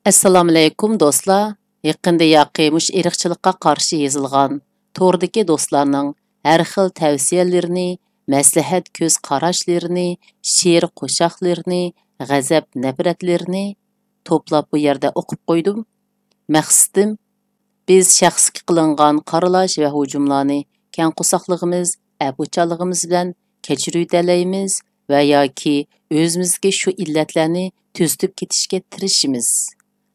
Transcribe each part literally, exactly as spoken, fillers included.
ئەسسالامۇئەلەيكۇم دوستلار، يېقىندا ياقى مۇشۇ ئىرقچىلىققا قارشى يېزىلغان توردىكى دوستلارنىڭ ھەر خىل تەۋسىيەلىرىنى، مەسلىھەت كۆز قاراشلىرىنى، شېئىر قوشاقلىرىنى، غەزەپ نەپرەتلىرىنى توپلاپ بۇ يەردە ئوقۇپ قويدۇم. مەقسىتىم، بىز شەخسكە قىلىنغان قارىلاش ۋە ھۇجۇملارنى كەڭ قورساقلىقىمىز، ئەپۇچانلىقىمىز بىلەن كەچۈرۈۋېتەلەيمىز ۋە ياكى ئۆزىمىزدىكى شۇ ئىللەتلەرنى تۈزىتىپ كېتىشكە تىرىشىمىز.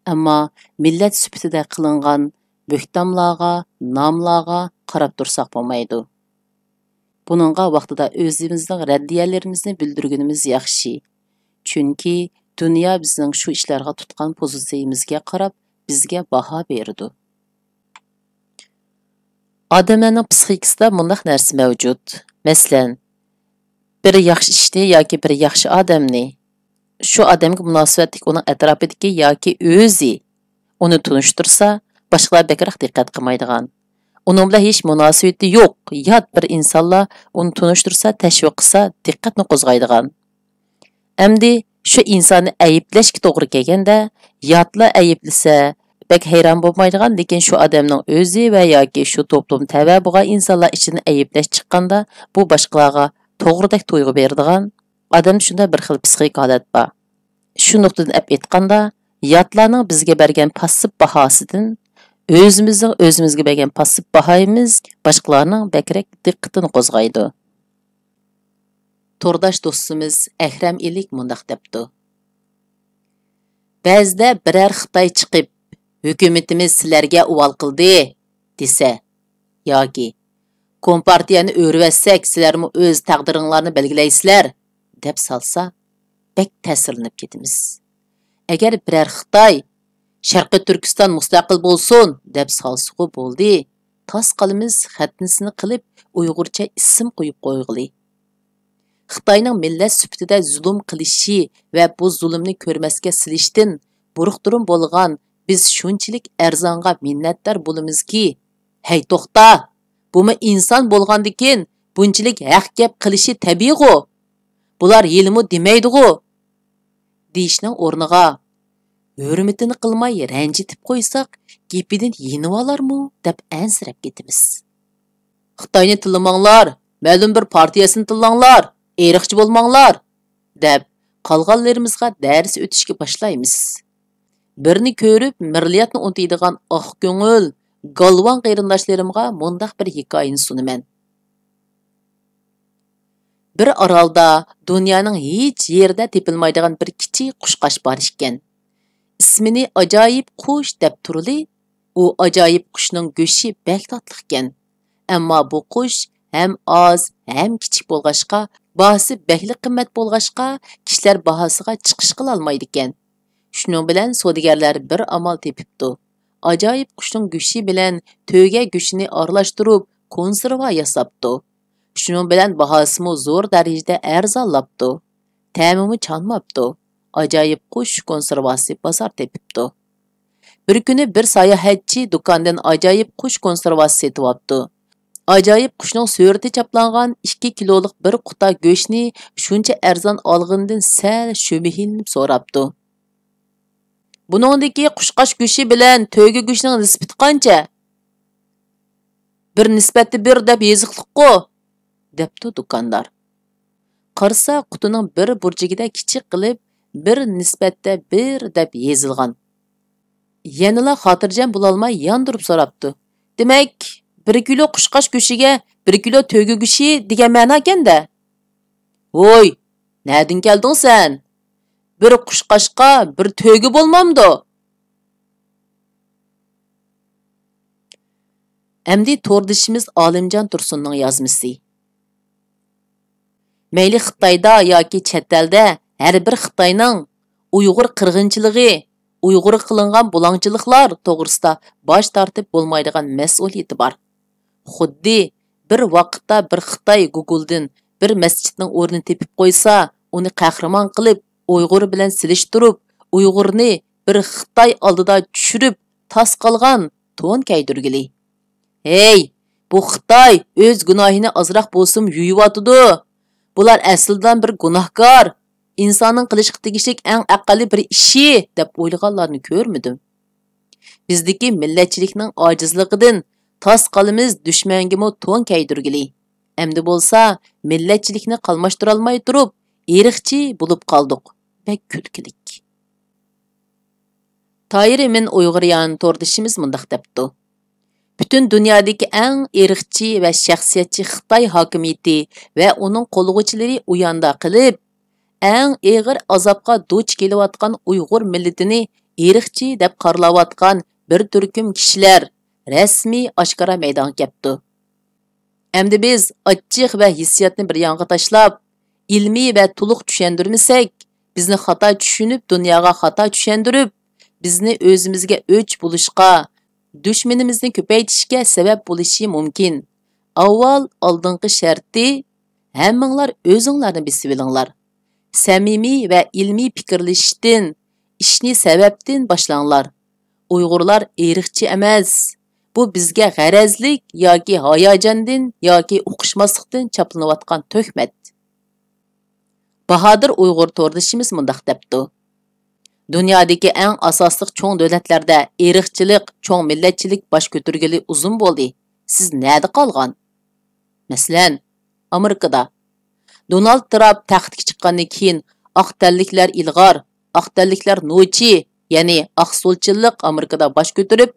ئەمما مىللەت سۈپىتىدە قىلىنغان بۆھتانلارغا، ناملارغا قاراپ تۇرساق بولمايدۇ. بۇنىڭغا ۋاقتىدا ئۆزىمىزنىڭ رەددىيەلىرىمىزنى بىلدۈرگىنىمىز ياخشى. چۈنكى دۇنيا بىزنىڭ شۇ ئىشلارغا تۇتقان پوزىتسىيىمىزگە قاراپ بىزگە باھا بېرىدۇ. ئادەملەرنىڭ پسىخىكىسىدا مۇنداق نەرسە مەۋجۇت. مەسىلەن، بىر ياخشى ئىشنى ياكى بىر ياخشى ئادەمنى، شۇ ئادەمگە مۇناسىۋەتلىك ئۇنىڭ ئەتراپىدىكى ياكى ئۆزى ئۇنى تونۇشتۇرسا، باشقىلار بەكرەك دىققەت قىلمايدىغان. ئۇنىڭ بىلەن ھېچ مۇناسىۋىتى يوق، يات بىر ئىنسانلار ئۇنى تونۇشتۇرسا، تەشۋىق قىلسا، دىققەتنى قوزغايدىغان. ئەمدى شۇ ئىنساننى ئەيىبلەشكە توغرا كەلگەندە، ياتلار ئەيىبلىسە، بەك ھەيران بولمايدىغان، لېكىن شۇ ئادەمنىڭ ئۆزى ۋە ياكى شۇ توپلۇم تەۋە بولغان ئىنسانلار ئىچىدىن ئەيىبلەش چىققاندا، بۇ باشقىلارغا توغرىدەك تۇيغۇ بېرىدىغان. ئادەمدە شۇنداق بىر خىل پسىخىك ھالەت بار. شۇ نۇقتىدىن ئەپ ئېيتقاندا، ياتلارنىڭ بىزگە بەرگەن پاسسىپ باھاسىدىن ئۆزىمىزنىڭ ئۆزىمىزگە بەرگەن پاسسىپ باھايىمىز باشقىلارنىڭ بەكرەك دىققىتىنى قوزغايدۇ. تورداش دوستىمىز ئەكرەم ئىلىك مۇنداق دەپتۇ: بەزىدە بىرەر خىتاي چىقىپ، «ھۆكۈمىتىمىز سىلەرگە ئۇۋال قىلدى» دېسە، ياكى «كومپارتىيەنى ئۆرۈۋەتسەك، سىلەرمۇ ئۆز تەقدىرىڭلارنى بەلگىلەيسىلەر» دەپ سالسا، بەك تەسىرلىنىپ كېتىمىز. ئەگەر بىرەر خىتاي «شەرقىي تۈركىستان مۇستەقىل بولسۇن» دەپ سالسىغۇ بولدى، تاس قالىمىز، خەتنىسىنى قىلىپ، ئۇيغۇرچە ئىسىم قويۇپ قويغىلى. خىتاينىڭ مىللەت سۈپىتىدە زۇلۇم قىلىشى ۋە بۇ زۇلۇمنى كۆرمەسكە سېلىشتىن بۇرۇقتۇرۇن بولغان بىز شۇنچىلىك ئەرزانغا مىننەتدار بولىمىزكى، ھەي توختا، بۇمۇ ئىنسان بولغاندىكىن بۇنچىلىك ھەق گەپ قىلىشى تەبىئىيغۇ، بۇلار ھېلىمۇ دېمەيدىغۇ دېيىشنىڭ ئورنىغا، ھۆرمىتىنى قىلماي رەنجىتىپ قويساق، گېپىدىن يېنىۋالارمۇ دەپ ئەنسىرەپ كېتىمىز. «خىتاينى تىللىماڭلار، مەلۇم بىر پارتىيەسىنى تىللاڭلار، ئىرقچى بولماڭلار» دەپ، قالغانلىرىمىزغا دەرس ئۆتۈشكە باشلايمىز. بىرنى كۆرۈپ، مىللەتنى ئۇنتۇيدىغان ئاق كۆڭۈل، گالۋاڭ قېرىنداشلىرىمغا مۇنداق بىر ھېكايىنى سۇنىمەن. بىر ئارالدا دۇنيانىڭ ھېچ يېرىدە تېپىلمايدىغان بىر كىچىك قۇشقاچ بار ئىكەن. ئىسمىنى ئاجايىپ قۇش دەپ تۇرۇلى، ئۇ ئاجايىپ قۇشنىڭ گۆشى بەك تاتلىقكەن. ئەمما بۇ قۇش ھەم ئاز، ھەم كىچىك بولغاچقا، باھاسى بەكلا قىممەت بولغاچقا، كىشىلەر باھاسىغا چىقىش قىلالمايدىكەن. شۇنىڭ بىلەن سودىگەرلەر بىر ئامال تېپىپتۇ. ئاجايىپ قۇشنىڭ گۆشى بىلەن تۆگە گۆشىنى ئارىلاشتۇرۇپ، كونسېرۋا ياساپتۇ. شۇنىڭ بىلەن باھاسىمۇ زور دەرىجىدە ئەرزانلاپتۇ. تەمىمۇ چانماپتۇ. ئاجايىپ قۇش كونسېرۋاسى بازار تېپىپتۇ. بىر كۈنى بىر ساياھەتچى دۇكاندىن ئاجايىپ قۇش كونسېرۋاسى سېتىۋاپتۇ. ئاجايىپ قۇشنىڭ سۈرىتى چاپلانغان ئىككى كىلولۇق بىر قۇتا گۆشنى شۇنچە ئەرزان ئالغىنىدىن سەل شۈبھىلىنىپ سوراپتۇ. «بۇنىڭدىكى قۇشقاچ گۆشى بىلەن تۆگە گۆشىنىڭ نىسبىتى قانچە؟» «بىر نىسبەتتە بىر دەپ يېزىقلىققۇ؟» دەپتۇ دۇكاندار. قارىسا، قۇتىنىڭ بىر بۇرجىكىدە كىچىك قىلىپ، «بىر نىسبەتتە بىر» دەپ يېزىلغان. يەنىلا خاتىرجەم بولالماي ياندۇرۇپ سوراپتۇ: «دېمەك، بىر كىلو قۇشقاچ گۆشىگە بىر كىلو تۆگە گۆشى دېگەن مەناكەن-دە؟» «ھوي، نەدىن كەلدىڭ سەن؟ بىر قۇشقاچقا بىر تۆگە بولمامدۇ؟» ئەمدى توردىشىمىز ئالىمجان تۇرسۇننىڭ يازمىسى. مەيلى خىتايدا ياكى چەت ئەلدە ھەر بىر خىتاينىڭ ئۇيغۇر قىرغىنچىلىقى، ئۇيغۇرغا قىلىنغان بۇلاڭچىلىقلار توغرىسىدا باش تارتىپ بولمايدىغان مەسئۇلىيىتى بار. خۇددى بىر ۋاقىتتا بىر خىتاي گۇگۇلدىن بىر مەسچىتنىڭ ئورنىنى تېپىپ قويسا، ئۇنى قەھرىمان قىلىپ، ئۇيغۇر بىلەن سېلىشتۇرۇپ، ئۇيغۇرنى بىر خىتاي ئالدىدا چۈشۈرۈپ، تاس قالغان تون كەيدۈرگىلى. ھەي، بۇ خىتاي ئۆز گۇناھىنى ئازراق بولسىمۇ يۇيۇۋاتىدۇ. بۇلار ئەسلىدىلا بىر گۇناھكار. ئىنساننىڭ قىلىشقا تېگىشلىك ئەڭ ئەقەللىي بىر ئىشى دەپ ئويلىغانلارنى كۆرمىدىم. بىزدىكى مىللەتچىلىكنىڭ ئاجىزلىقىدىن تاس قالىمىز دۈشمەنگىمۇ تون كەيدۈرگىلى. ئەمدى بولسا مىللەتچىلىكنى قالماشتۇرالماي تۇرۇپ، ئىرقچى بولۇپ قالدۇق. بەك كۈلكىلىك. تايىر مىن ئۇيغۇريان توردىشىمىز مۇنداق دەپتۇ: پۈتۈن دۇنيادىكى ئەڭ ئىرقچى ۋە شەخسىيەتچى خىتاي ھاكىمىيىتى ۋە ئۇنىڭ قوللىغۇچىلىرى ئۇياندا قىلىپ، ئەڭ ئېغىر ئازابقا دۇچ كېلىۋاتقان ئۇيغۇر مىللىتىنى ئىرقچى دەپ قارىلاۋاتقان بىر تۈركۈم كىشىلەر رەسمىي ئاشكارا مەيدانغا كەپتۇ. ئەمدى بىز ئاچچىق ۋە ھېسسىياتنى بىر يانغا تاشلاپ، ئىلمىي ۋە تولۇق چۈشەندۈرمىسەك، بىزنى خاتا چۈشىنىپ، دۇنياغا خاتا چۈشەندۈرۈپ، بىزنى ئۆزىمىزگە ئۆچ بولۇشقا، دۈشمىنىمىزنى كۆپەيتىشكە سەۋەب بولۇشى مۇمكىن. ئاۋۋال ئالدىنقى شەرتى، ھەممىڭلار ئۆزۈڭلارنى بېسىۋېلىڭلار. سەمىمىي ۋە ئىلمىي پىكىرلىشىشتىن، ئىشنى سەۋەبتىن باشلاڭلار. ئۇيغۇرلار ئىرقچى ئەمەس. بۇ بىزگە غەرەزلىك ياكى ھاياجاندىن ياكى ئۇقۇشماسلىقتىن چاپلىنىۋاتقان تۆھمەت. باھادىر ئۇيغۇر توردىشىمىز مۇنداق دەپتۇ: دۇنيادىكى ئەڭ ئاساسلىق چوڭ دۆلەتلەردە ئىرقچىلىق، چوڭ مىللەتچىلىك باش كۆتۈرگىلى ئۇزۇن بولدى. سىز نەدە قالغان؟ مەسىلەن، ئامېرىكىدا. دونالد ترامپ تەختكە چىققاندىن كېيىن، ئاق تەنلىكلەر ئىلغار، ئاق تەنلىكلەر نوچى، يەنى ئاقسۇچىللىق ئامېرىكىدا باش كۆتۈرۈپ،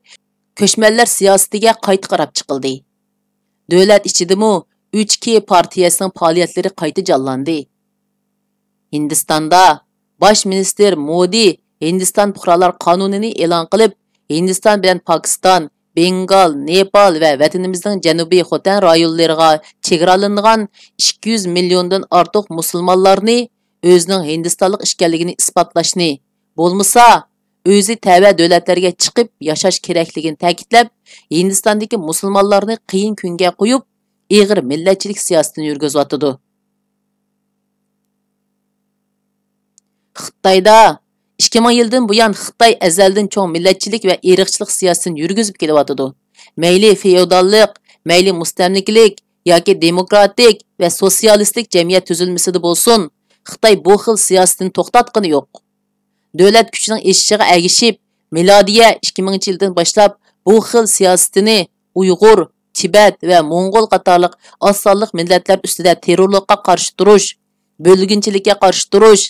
كۆچمەنلەر سىياسىتىگە قايتا قاراپ چىقىلدى. دۆلەت ئىچىدىمۇ ئۈچ كې پارتىيەسىنىڭ پائالىيەتلىرى قايتا جانلاندى. ھىندىستاندا باش مىنىستىر مودى ھىندىستان پۇقرالار قانۇنىنى ئېلان قىلىپ، ھىندىستان بىلەن پاكىستان، بېنگال، نېپال ۋە ۋەتىنىمىزنىڭ جەنۇبىي خوتەن رايونلىرىغا چېگرالىنىدىغان ئىككى يۈز مىليوندىن ئارتۇق مۇسۇلمانلارنى ئۆزىنىڭ ھىندىستانلىق ئىكەنلىكىنى ئىسپاتلاشنى، بولمىسا ئۆزى تەۋە دۆلەتلەرگە چىقىپ ياشاش كېرەكلىكىنى تەكىتلەپ، ھىندىستاندىكى مۇسۇلمانلارنى قىيىن كۈنگە قويۇپ، ئېغىر مىللەتچىلىك سىياسىتىنى يۈرگۈزۈۋاتىدۇ. خىتايدا ئىككى مىڭ يىلدىن بۇيان خىتاي ئەزەلدىن چوڭ مىللەتچىلىك ۋە ئىرقچىلىق سىياسىتىنى يۈرگۈزۈپ كېلىۋاتىدۇ. مەيلى فېئوداللىق، مەيلى مۇستەملىكىلىك ياكى دېموكراتىك ۋە سوتسىيالىستىك جەمئىيەت تۈزۈلمىسىدە بولسۇن، خىتاي بۇ خىل سىياسىتىنى توختاتقىنى يوق. دۆلەت كۈچىنىڭ ئېشىشىغا ئەگىشىپ، مىلادىيە ئىككى مىڭىنچى يىلدىن باشلاپ بۇ خىل سىياسىتىنى ئۇيغۇر، تىبەت ۋە موڭغۇل قاتارلىق ئاز سانلىق مىللەتلەر ئۈستىدە تېررورلۇققا قارشى تۇرۇش، بۆلگۈنچىلىككە قارشى تۇرۇش،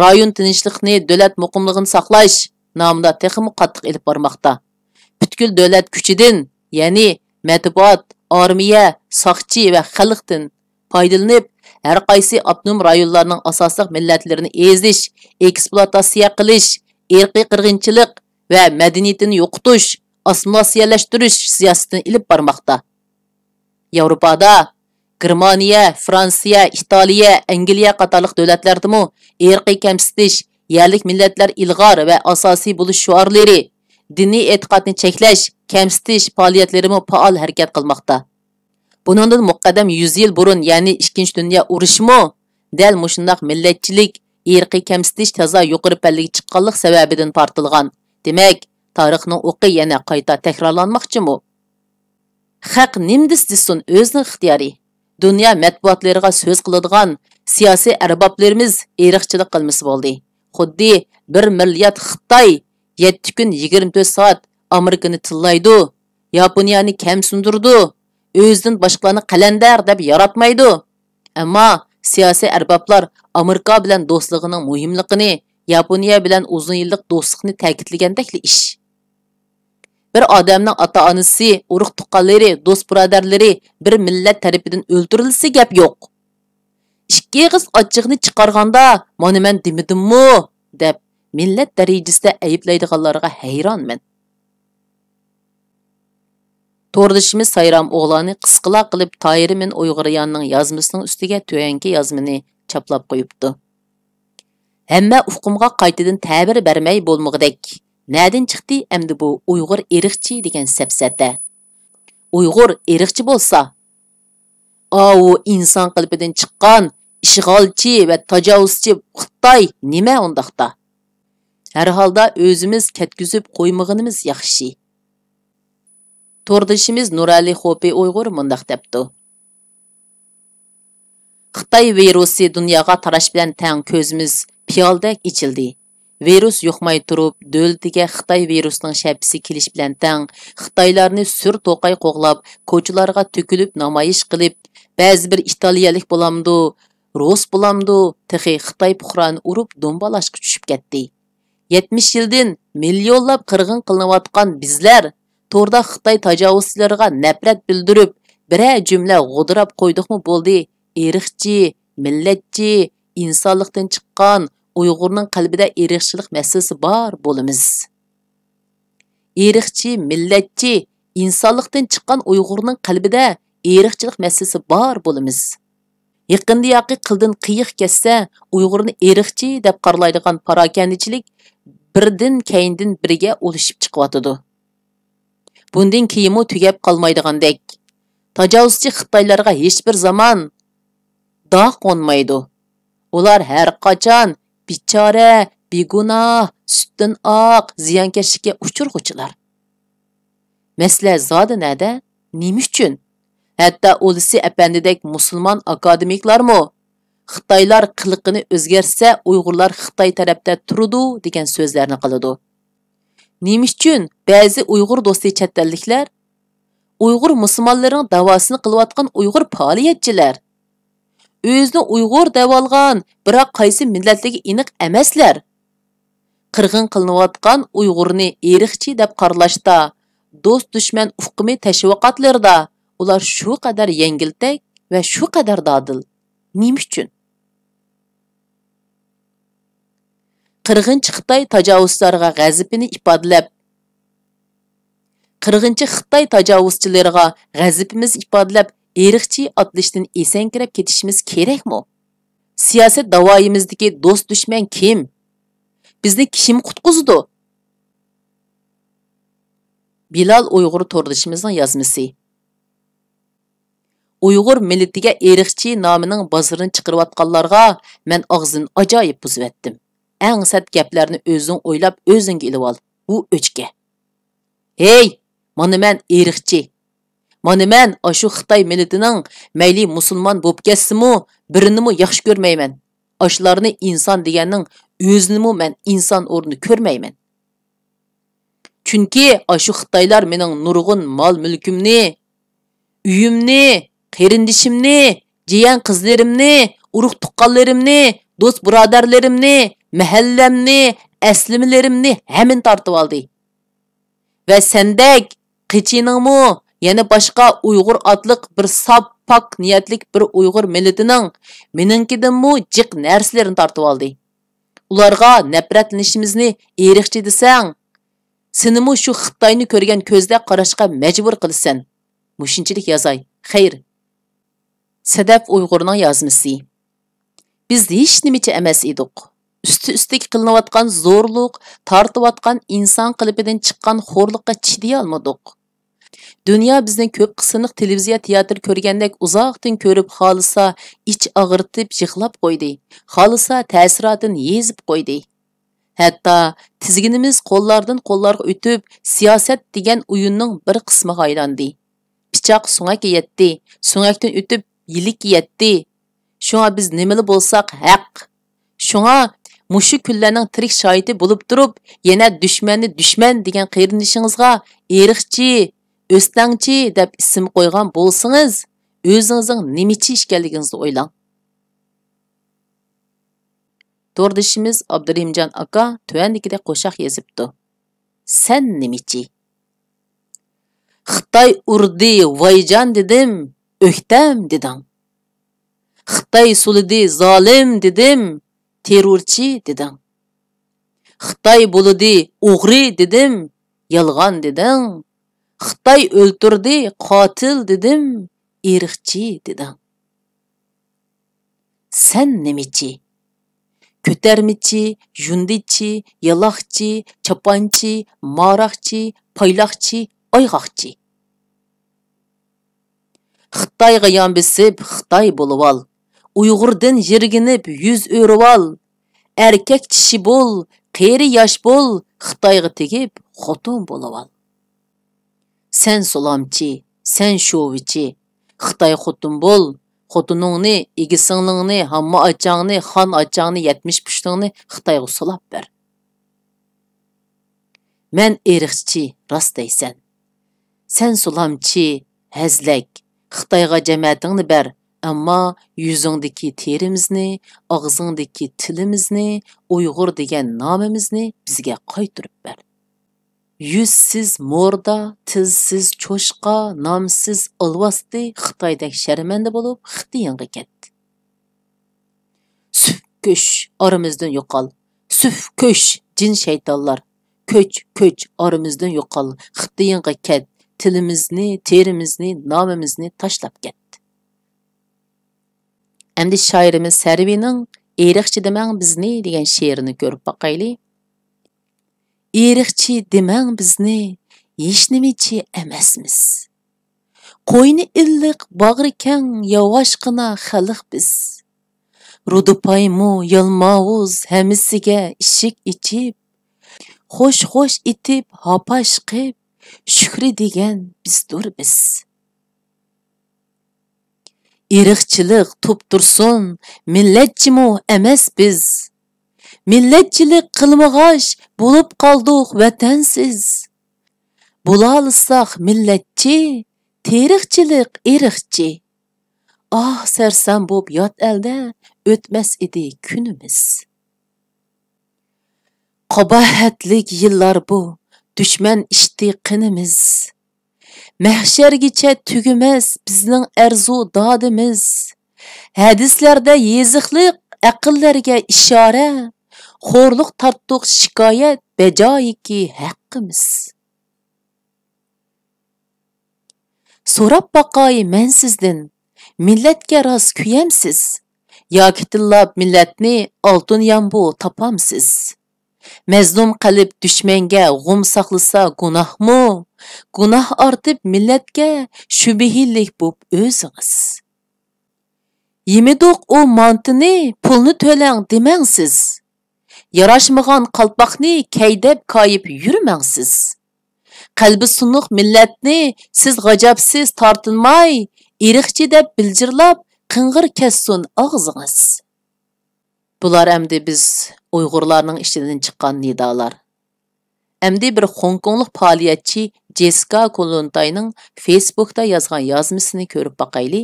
رايون تىنچلىقىنى، دۆلەت مۇقىملىقىنى ساقلاش نامىدا تېخىمۇ قاتتىق ئېلىپ بارماقتا. پۈتكۈل دۆلەت كۈچىدىن، يەنى مەتبۇئات، ئارمىيە، ساقچى ۋە خەلقتىن پايدىلىنىپ، ھەر قايسى ئاپتونوم رايونلارنىڭ ئاساسلىق مىللەتلىرىنى ئېزىش، ئېكسپلۇئاتاتسىيە قىلىش، ئىرقىي قىرغىنچىلىق ۋە مەدەنىيىتىنى يوقىتىش، ئاسسىمىلياتسىيەلەشتۈرۈش سىياسىتىنى ئېلىپ بارماقتا. ياۋروپادا گېرمانىيە، فرانسىيە، ئىتالىيە، ئەنگلىيە قاتارلىق دۆلەتلەردىمۇ ئىرقىي كەمسىتىش، يەرلىك مىللەتلەر ئىلغار ۋە ئاساسىي بولۇش شوئارلىرى، دىنىي ئېتىقادنى چەكلەش، كەمسىتىش پائالىيەتلىرىمۇ پائال ھەرىكەت قىلماقتا. بۇنىڭدىن مۇقەددەم يۈز يىل بۇرۇن، يەنى ئىككىنچى دۇنيا ئۇرۇشىمۇ دەل مۇشۇنداق مىللەتچىلىك، ئىرقىي كەمسىتىش تازا يۇقىرى پەللىگە چىققانلىق سەۋەبىدىن پارتلىغان. دېمەك، تارىخنىڭ ئوقى يەنە قايتا تەكرارلانماقچىمۇ؟ خەق نېمە دېسە دېسۇن، ئۆزىنىڭ ئىختىيارى. دۇنيا مەتبۇئاتلىرىغا سۆز قىلىدىغان سىياسىي ئەربابلىرىمىز ئىرقچىلىق قىلمىسا بولدى. خۇددى بىر مىليارد خىتاي يەتتە كۈن يىگىرمە تۆت سائەت ئامېرىكىنى تىللايدۇ، ياپونىيەنى كەمسىندۈرىدۇ، ئۆزىدىن باشقىلارنى قەلەندەر دەپ ياراتمايدۇ. ئەمما سىياسىي ئەربابلار ئامېرىكا بىلەن دوستلۇقىنىڭ مۇھىملىقىنى، ياپونىيە بىلەن ئۇزۇن يىللىق دوستلۇقنى تەكىتلىگەندەكلا ئىش. بىر ئادەمنىڭ ئاتا-ئانىسى، ئۇرۇق-تۇغقانلىرى، دوست-بۇرادەرلىرى بىر مىللەت تەرىپىدىن ئۆلتۈرۈلسە گەپ يوق. ئىككى ئېغىز ئاچچىقنى چىقارغاندا، مانا مەن دېمىدىممۇ؟ دەپ، مىللەت دەرىجىسىدە ئەيىبلەيدىغانلارغا ھەيرانمەن. توردىشىمىز سايرام ئوغلانى قىسقىلا قىلىپ تايىر مىن ئۇيغۇرياننىڭ يازمىسىنىڭ ئۈستىگە تۆۋەنكى يازمىنى چاپلاپ قويۇپتۇ. ھەممە ئۇقۇمغا قايتىدىن تەبىر بەرمەي بولمىغۇدەك. نەدىن چىقتى ئەمدى بۇ ئۇيغۇر ئىرقچى دېگەن سەپسەتە؟ ئۇيغۇر ئىرقچى بولسا، ئاۋۇ ئىنسان قېلىپىدىن چىققان ئىشغالچى ۋە تاجاۋۇزچى خىتاي نېمە ئۇنداقتا؟ ھەر ھالدا ئۆزىمىز كەتكۈزۈپ قويمىغىنىمىز ياخشى. توردىشىمىز نۇرئەلى خوپى ئۇيغۇر مۇنداق دەپتۇ: خىتاي ۋىرۇسى دۇنياغا تاراش بىلەن تەڭ كۆزىمىز پىيالىدەك ئېچىلدى. ۋىرۇس يۇقماي تۇرۇپ، دۆلىتىگە خىتاي ۋىرۇسىنىڭ شەپىسى كېلىش بىلەن تەڭ، خىتايلارنى سۈر توقاي قوغلاپ، كوچىلارغا تۆكۈلۈپ نامايىش قىلىپ، بەزى بىر ئىتالىيەلىك بولامدۇ، رۇس بولامدۇ، تېخى خىتاي پۇقرانى ئۇرۇپ دومبالاشقا چۈشۈپ كەتتى. يەتمىش يىلدىن مىليونلاپ قىرغىن قىلىنىۋاتقان بىزلەر توردا خىتاي تاجاۋۇزچىلىرىغا نەپرەت بىلدۈرۈپ، بىرەر جۈملە غودۇراپ قويدۇقمۇ بولدى، ئىرقچى، مىللەتچى، ئىنسانلىقتىن چىققان، ئۇيغۇرنىڭ قەلبىدە ئىرقچىلىق مەسىلىسى بار بولىمىز. ئىرقچى، مىللەتچى، ئىنسانلىقتىن چىققان ئۇيغۇرنىڭ قەلبىدە ئىرقچىلىق مەسىلىسى بار بولىمىز. يېقىندىياقى قىلدىن قىيىق كەتسە، ئۇيغۇرنى ئىرقچى دەپ قارىلايدىغان پاراكەندىچىلىك بىردىن كەينىدىن بىرگە ئۇلىشىپ چىقىۋاتىدۇ. بۇندىن كېيىنمۇ تۈگەپ قالمايدىغاندەك. تاجاۋۇزچى خىتايلارغا ھېچبىر زامان داغ قونمايدۇ. ئۇلار ھەر قاچان بىچارە، بىگۇناھ، سۈتتىن ئاق، زىيانكەشلىككە ئۇچرىغۇچىلار. مەسىلە زادى نەدە؟ نېمە ئۈچۈن؟ ھەتتا ئۇلۇسى ئەپەندىدەك مۇسۇلمان ئاكادېمىكلارمۇ «خىتايلار قىلىقىنى ئۆزگەرتسە، ئۇيغۇرلار خىتاي تەرەپتە تۇرىدۇ» دېگەن سۆزلەرنى قىلىدۇ. نېمە ئۈچۈن بەزى ئۇيغۇر دوستى چەت ئەللىكلەر، ئۇيغۇر مۇسۇلمانلىرىنىڭ داۋاسىنى قىلىۋاتقان ئۇيغۇر پائالىيەتچىلەر، ئۆزىنى ئۇيغۇر دەۋالغان، بىراق قايسى مىللەتلىكى ئېنىق ئەمەسلەر، قىرغىن قىلىنىۋاتقان ئۇيغۇرنى ئىرقچى دەپ قارىلاشتا، دوست-دۈشمەن ئۇقۇمى تەشۋىقاتلىرىدا ئۇلار شۇ قەدەر يەڭگىلتەك ۋە شۇ قەدەر دادىل. نېمە ئۈچۈن؟ قىرغىنچى خىتاي تاجاۋۇزچىلارغا غەزىپىنى ئىپادىلەپ، قىرغىنچى خىتاي تاجاۋۇزچىلىرىغا غەزىپىمىزنى ئىپادىلەپ، ئىرقچى ئاتىلىشتىن ئېسەڭكىرەپ كېتىشىمىز كېرەكمۇ؟ سىياسەت داۋايىمىزدىكى دوست-دۈشمەن كىم؟ بىزنى كىم قۇتقۇزىدۇ؟ بىلال ئۇيغۇر توردىشىمىزنىڭ يازمىسى. ئۇيغۇر مىللىتىگە ئىرقچى نامىنىڭ بازىرىنى چىقىرىۋاتقانلارغا مەن ئاغزىنى ئاجايىپ بۇزۇۋەتتىم. ئەڭ سەت گەپلەرنى ئۆزۈڭ ئويلاپ، ئۆزۈڭگە ئېلىۋال. ئۇ ئۆچكە. ھېي، مانا مەن ئىرقچى. مانا مەن ئاشۇ خىتاي مىللىتىنىڭ مەيلى مۇسۇلمان بولۇپ كەتسىمۇ، بىرىنىمۇ ياخشى كۆرمەيمەن. ئاشۇلارنى ئىنسان دېگەننىڭ ئۆزىنىمۇ مەن ئىنسان ئورنىدا كۆرمەيمەن. چۈنكى ئاشۇ خىتايلار مېنىڭ نۇرغۇن مال-مۈلكۈمنى، ئۆيۈمنى، قېرىندىشىمنى، جىيەن قىزلىرىمنى، ئۇرۇق-تۇغقانلىرىمنى، دوست-بۇرادەرلىرىمنى، مەھەللەمنى، ئەسلىمىلىرىمنى ھەممىنى تارتىۋالدى. ۋە سەندەك قېچىنىڭمۇ، يەنە باشقا ئۇيغۇر ئاتلىق بىر ساپ پاك نىيەتلىك بىر ئۇيغۇر مىللىتىنىڭ مېنىڭكىدىنمۇ جىق نەرسىلىرىنى تارتىۋالدى. ئۇلارغا نەپرەتلىنىشىمىزنى ئىرقچى دېسەڭ، سېنىمۇ شۇ خىتاينى كۆرگەن كۆزدە قاراشقا مەجبۇر قىلىسەن. مۇشۇنچىلىك يازاي. خەير. سەدەف ئۇيغۇرنىڭ يازمىسى. بىز ھېچنېمىچە ئەمەس ئىدۇق. ئۈستى-ئۈستىگە قىلىنىۋاتقان زورلۇق، تارتىۋاتقان ئىنسان قېلىپىدىن چىققان خورلۇققا چىدىيالمىدۇق. دۇنيا بىزنى كۆپ قىسىملىق تېلېۋىزىيە تىياتىر كۆرگەندەك ئۇزاقتىن كۆرۈپ، خالىسا ئىچ ئاغرىتىپ يىغلاپ قويدى، خالىسا تەسىراتىنى يېزىپ قويدى. ھەتتا تىزگىنىمىز قوللاردىن قوللارغا ئۆتۈپ، سىياسەت دېگەن ئويۇننىڭ بىر قىسمىغا ئايلاندى. پىچاق سۆڭەككە يەتتى، سۆڭەكتىن ئۆتۈپ يىلىككە يەتتى. شۇڭا بىز نېمىلا بولساق ھەق. شۇڭا مۇشۇ كۈنلەرنىڭ تىرىك شاھىتى بولۇپ تۇرۇپ، يەنە دۈشمەننى دۈشمەن دېگەن قېرىندىشىڭىزغا ئىرقچى، ئۆستەڭچى دەپ ئىسىم قويغان بولسىڭىز، ئۆزىڭىزنىڭ نېمىچى ئىكەنلىكىڭىزنى ئويلاڭ. توردىشىمىز ئابدۇرېھىمجان ئاكا تۆۋەندىكىدەك قوشاق يېزىپتۇ. سەن نېمىچى؟ خىتاي ئۇردى ۋايجان دېدىم، ئۆكتەم دېدىڭ. خىتاي سولىدى زالىم دېدىم، تېررورچى دېدىڭ. خىتاي بولىدى ئوغرى دېدىم، يالغان دېدىڭ. خىتاي ئۆلتۈردى قاتىل دېدىم، ئىرقچى دېدىڭ. سەن نېمىچى؟ كۆتەرمىچى، ژۇندىچى، يالاقچى، چاپانچى، ماراقچى، پايلاقچى، ئايغاقچى. خىتايغا يان بېسىپ خىتاي بولۇۋال. ئۇيغۇردىن يىرگىنىپ يۈز ئۆرۈۋال. ئەركەك چىشى بول، قېرى ياش بول، خىتايغا تېگىپ خوتۇن بولۇۋال. سەن سۇلامچى، سەن شوۋىچى، خىتاي خوتۇن بول، خوتۇنۇڭنى، ئىگە-سىڭلىڭنى، ھامما ئاچاڭنى، خان ئاچاڭنى، يەتمىش پۇشتۇڭنى خىتايغا سولاپ بەر. مەن ئىرقچى، راست دەيسەن. سەن سۇلامچى، ھەزلەك، خىتايغا جەمەتىڭنى بەر، ئەمما يۈزۈڭدىكى تېرىمىزنى، ئاغزىڭدىكى تىلىمىزنى، ئۇيغۇر دېگەن نامىمىزنى بىزگە قايتۇرۇپ بەر. يۈزسىز موردا، تىلسىز چوشقا، نامسىز ئالۋاستى خىتايدەك شەرمەندە بولۇپ خىتىيىڭغا كەت. سۈف كۆچ، ئارىمىزدىن يوقال. سۈف كۆچ، جىن شەيتانلار. كۆچ، كۆچ، ئارىمىزدىن يوقال. خىتىيىڭغا كەت. تىلىمىزنى، تېرىمىزنى، نامىمىزنى تاشلاپ كەت. ئەمدى شائىرىمىز سەرۋىنىڭ ئىرقچى دېمەڭ بىزنى دېگەن شېئىرىنى كۆرۈپ باقايلى. ئىرقچى دېمەڭ بىزنى، ھېچنېمىچى ئەمەسمىز. قوينى ئىللىق، باغرى كەڭ، ياۋاشقىنا خەلق بىز. رۇدۇپايمۇ يالماۋۇز ھەممىسىگە ئىشىك ئېچىپ، خوش-خوش ئېتىپ، ھاپاشقىپ، شۈكرى دېگەن بىزدۇر بىز. ئىرقچىلىق توپ تۇرسۇن، مىللەتچىمۇ ئەمەس بىز. مىللەتچىلىك قىلمىغاچ، بولۇپ قالدۇق ۋەتەنسىز. بولالىساق مىللەتچى، تېرىقچىلىق ئىرقچى. ئاھ، سەرسان بوپ يات ئەلدە، ئۆتمەس ئىدى كۈنىمىز. قاباھەتلىك يىللار بۇ، دۈشمەن ئىچتى قېنىمىز. مەھشەرگىچە تۈگىمەس بىزنىڭ ئەرزۇ دادىمىز. ھەدىسلەردە يېزىقلىق ئەقىللەرگە ئىشارە، خورلۇق تارتتۇق شىكايەت، بەجايىكى ھەققىمىز. سوراپ باقاي مەن سىزدىن، مىللەتكە راست كۆيەمسىز؟ ياكى تىللاپ مىللەتنى ئالتۇن يامبۇ تاپامسىز؟ مەزلۇم قەلب دۈشمەنگە غۇم ساقلىسا گۇناھمۇ؟ گۇناھ ئارتىپ مىللەتكە شۈبھىلىك بوپ ئۆزىڭىز. يېمىدۇق ئۇ مانتىنى، پۇلنى تۆلەڭ دېمەڭ سىز. ياراشمىغان قالپاقنى كەي دەپ كايىپ يۈرمەڭ سىز. قەلبى سۇنۇق مىللەتنى سىز غاجاپسىز تارتىنماي، ئىرقچى دەپ بىلجىرلاپ قىڭغىر كەتسۇن ئاغزىڭىز. بۇلار ئەمدى بىز ئۇيغۇرلارنىڭ ئىچىدىن چىققان نىدالار. ئەمدى بىر خوڭكوڭلۇق پائالىيەتچى جېسسىكا كولونتاينىڭ فېيسبۇكتا يازغان يازمىسىنى كۆرۈپ باقايلى.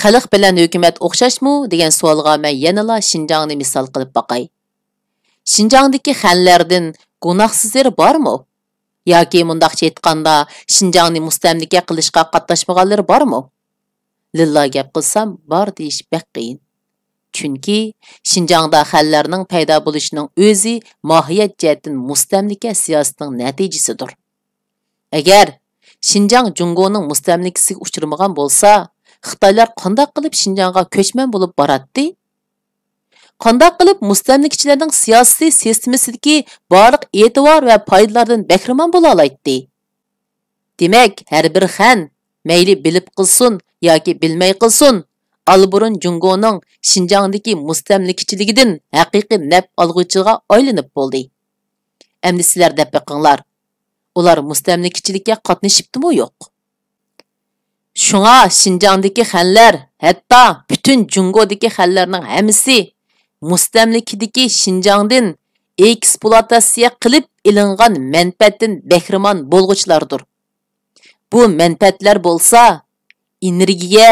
خەلق بىلەن ھۆكۈمەت ئوخشاشمۇ؟ دېگەن سوئالغا مەن يەنىلا شىنجاڭنى مىسال قىلىپ باقاي. شىنجاڭدىكى خەنلەردىن گۇناھسىزلىرى بارمۇ؟ ياكى مۇنداقچە ئېيتقاندا، شىنجاڭنى مۇستەملىكە قىلىشقا قاتناشمىغانلىرى بارمۇ؟ لىللا گەپ قىلسام، بار دېيىش بەك قىيىن. چۈنكى شىنجاڭدا خەنلەرنىڭ پەيدا بولۇشىنىڭ ئۆزى ماھىيەت جەھەتتىن مۇستەملىكە سىياسىتىنىڭ نەتىجىسىدۇر. ئەگەر شىنجاڭ جۇڭگونىڭ مۇستەملىكىسىگە ئۇچرىمىغان بولسا، خىتايلار قانداق قىلىپ شىنجاڭغا كۆچمەن بولۇپ باراتتى؟ قانداق قىلىپ مۇستەملىكىچىلەرنىڭ سىياسىي سىستېمىسىدىكى بارلىق ئېتىبار ۋە پايدىلاردىن بەھرىمەن بولالايتتى؟ دېمەك، ھەر بىر خەن، مەيلى بىلىپ قىلسۇن ياكى بىلمەي قىلسۇن، ئالبۇرۇن جۇڭگونىڭ شىنجاڭدىكى مۇستەملىكىچىلىكىدىن ھەقىقىي نەپ ئالغۇچىغا ئايلىنىپ بولدى. ئەمدى سىلەر دەپ بېقىڭلار، ئۇلار مۇستەملىكىچىلىككە قاتنىشىپتىمۇ يوق؟ شۇڭا شىنجاڭدىكى خەنلەر، ھەتتا پۈتۈن جۇڭگودىكى خەنلەرنىڭ ھەممىسى مۇستەملىكىدىكى شىنجاڭدىن ئېكسپلۇئاتاتسىيە قىلىپ ئېلىنغان مەنپەئەتتىن بەھرىمەن بولغۇچىلاردۇر. بۇ مەنپەئەتلەر بولسا، ئېنېرگىيە،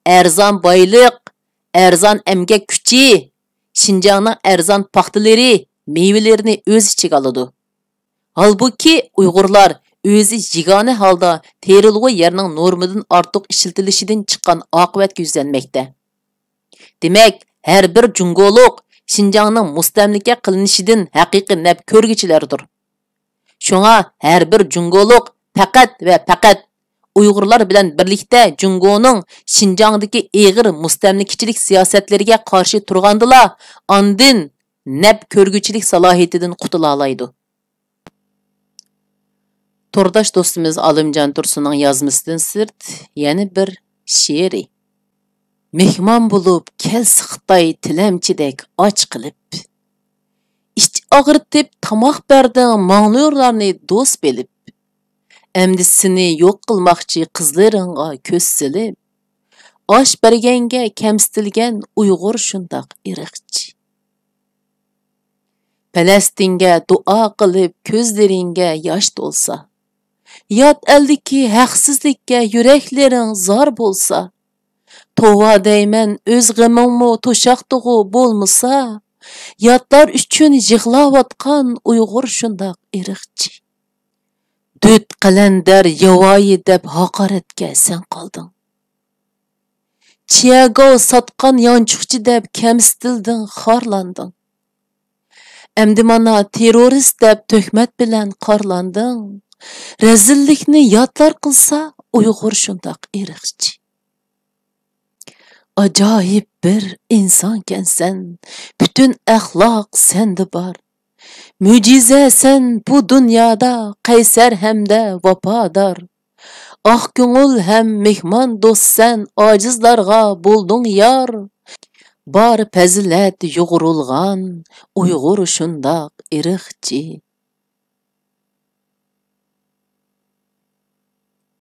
ئەرزان بايلىق، ئەرزان ئەمگەك كۈچى، شىنجاڭنىڭ ئەرزان پاختىلىرى، مېۋىلىرىنى ئۆز ئىچىگە ئالىدۇ. ھالبۇكى، ئۇيغۇرلار ئۆزى يېگانە ھالدا تېرىلغۇ يەرنىڭ نورمىدىن ئارتۇق ئىشلىتىلىشىدىن چىققان ئاقىۋەتكە يۈزلەنمەكتە. دېمەك، ھەر بىر جۇڭگولۇق شىنجاڭنىڭ مۇستەملىكە قىلىنىشىدىن ھەقىقىي نەپ كۆرگۈچىلەردۇر. شۇڭا ھەر بىر جۇڭگولۇق پەقەت ۋە پەقەت ئۇيغۇرلار بىلەن بىرلىكتە جۇڭگونىڭ شىنجاڭدىكى ئېغىر مۇستەملىكىچىلىك سىياسەتلىرىگە قارشى تۇرغاندىلا، ئاندىن نەپ كۆرگۈچىلىك سالاھىيىتىدىن قۇتۇلالايدۇ. تورداش دوستىمىز ئالىمجان تۇرسۇننىڭ يازمىسىدىن سىرت يەنە بىر شېئىرى. مېھمان بولۇپ كەلسە خىتاي تىلەمچىدەك ئاچ قىلىپ، ئىچ ئاغرىتىپ تاماق بەردىڭ ماڭلۇرلارنى دوست بىلىپ. ئەمدى سېنى يوق قىلماقچى قىزلىرىڭغا كۆز سېلىپ. ئاش بەرگەنگە كەمسىتىلگەن ئۇيغۇر شۇنداق ئىرقچى. پەلەستىنگە دۇئا قىلىپ كۆزلىرىڭگە ياش تولسا، يات ئەلدىكى ھەقسىزلىككە يۈرەكلىرىڭ زار بولسا، توۋا دەيمەن، ئۆز غېمىڭمۇ توشاقتىغۇ بولمىسا، ياتلار ئۈچۈن يىغلاۋاتقان ئۇيغۇر شۇنداق ئىرقچى. دۆت قەلەندەر ياۋايى دەپ ھاقارەتكە سەن قالدىڭ. چيەگاۋ ساتقان يانچۇقچى دەپ كەمسىتىلدىڭ، خارلاندىڭ. ئەمدى مانا تېررورىست دەپ تۆھمەت بىلەن قارلاندىڭ. رەزىللىكنى ياتلار قىلسا، ئۇيغۇر شۇنداق ئىرقچى. ئاجايىپ بىر ئىنسانكەنسەن، پۈتۈن ئەخلاق سەندە بار. مۆجىزە سەن بۇ دۇنيادا، قەيسەر ھەمدە ۋاپادار. ئاق كۆڭۈل ھەم مېھمان دوستسەن، ئاجىزلارغا بولدۇڭ يار. بار پەزىلەت يۇغۇرۇلغان ئۇيغۇر شۇنداق ئىرقچى.